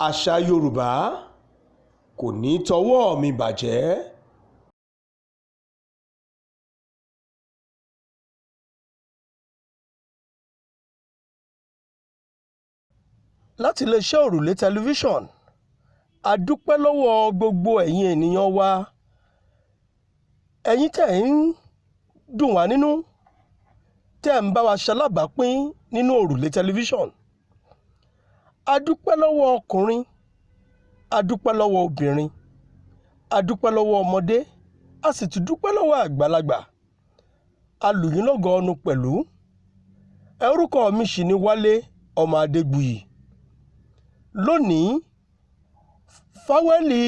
Àṣà Yorùbá kò ní tọwọ́ mi bàjẹ́. Láti iléeṣẹ́ Òrùlé Tẹlifíṣọ̀n, a dúpẹ́ lọ́wọ́ gbogbo ẹ̀yin ènìyàn wa, ẹ̀yin tẹ̀ ń dùn wá nínú, tẹ̀ ń bá wa ṣalábàápín nínú Òrùlé Tẹlifíṣọ̀n. A dúpẹ́ lọ́wọ́ ọkùnrin, a dúpẹ́ lọ́wọ́ obìnrin, a dúpẹ́ lọ́wọ́ ọmọdé, a sì tún dúpẹ́ lọ́wọ́ àgbàlagbà. A lù yín lọ́gọ ọnu pẹ̀lú. Ẹ orúkọ mi sì ni Wálé ọmọ Adégbuyì. Lónìí, fáwẹ́lì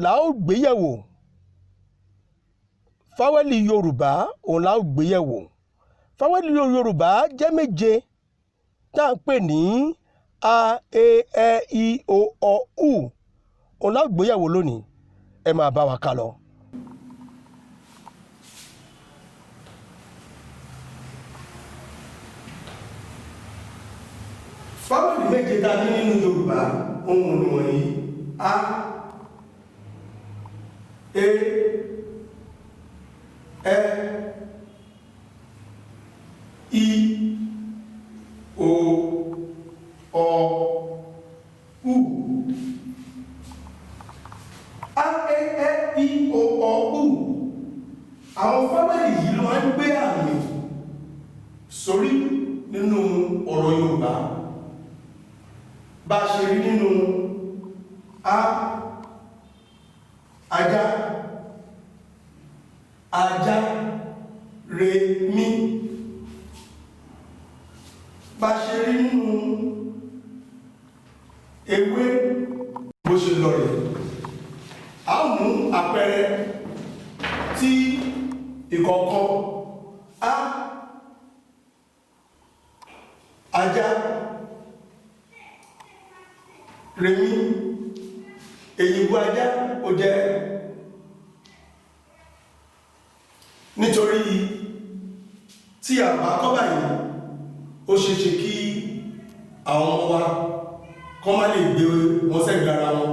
la ó gbé yẹ̀wò. Fáwẹ́lì Yorùbá òun la ó gbé yẹ̀wò. Fáwẹ́lì Yorùbá jẹ́ méje tá à ń pè ní a, e, ẹ, i, o, ọ, u. Òun la ó gbé yẹ̀wò lónìí. Ẹ máa bá wa ká lọ. Fáwẹ́lì méje tá a ní nínú Yorùbá ohun nìwọ̀nyí: a, e, ẹ, i, o, ọ, u. A, e, ẹ, i, o, ọ, u. Àwọn fáwẹ́lì yìí ló máa ń gbé àmì sórí nínú ọ̀rọ̀ Yorùbá. Bá a ṣe rí nínú a, ajá, ajá, re, mí. Bá a ṣe rí nínú ewé, bó ṣe lọ rèé. A ó mú àpẹẹrẹ tí ìkọ̀ọ̀kan. A, ajá, remí. Èyìnbó ajá ó jẹ́ nítorí tí a bá kọ́ báyìí, ó ṣeé ṣe kí àwọn ọmọ wa kọ́ má lè gbé wọn sẹ́gbẹ̀ẹ́ ara wọn,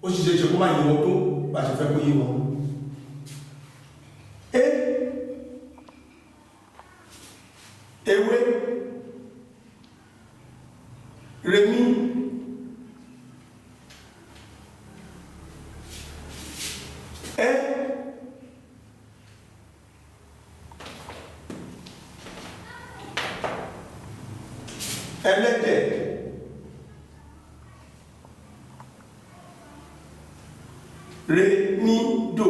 ó sì ṣeé ṣe kó má yé wọn tó bá ṣe fẹ́ kó yé wọn. E, ewé, remí. Ẹ, ẹlẹ́dẹ̀, re, mí, dò.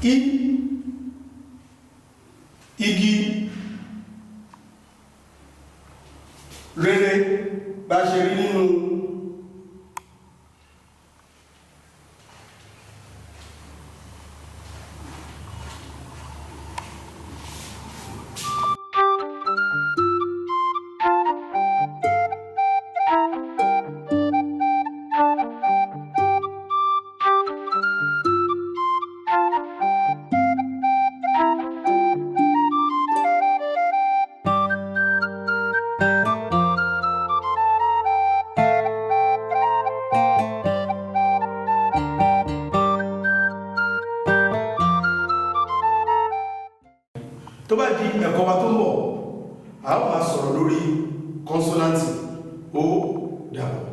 I, igi, rere. Bá ṣe rí nínú tó bá di ẹ̀kọ́ wa tó ń bọ̀, a ó máa sọ̀rọ̀ lórí kọ́nsọ́náǹtì. Ó dàbọ̀.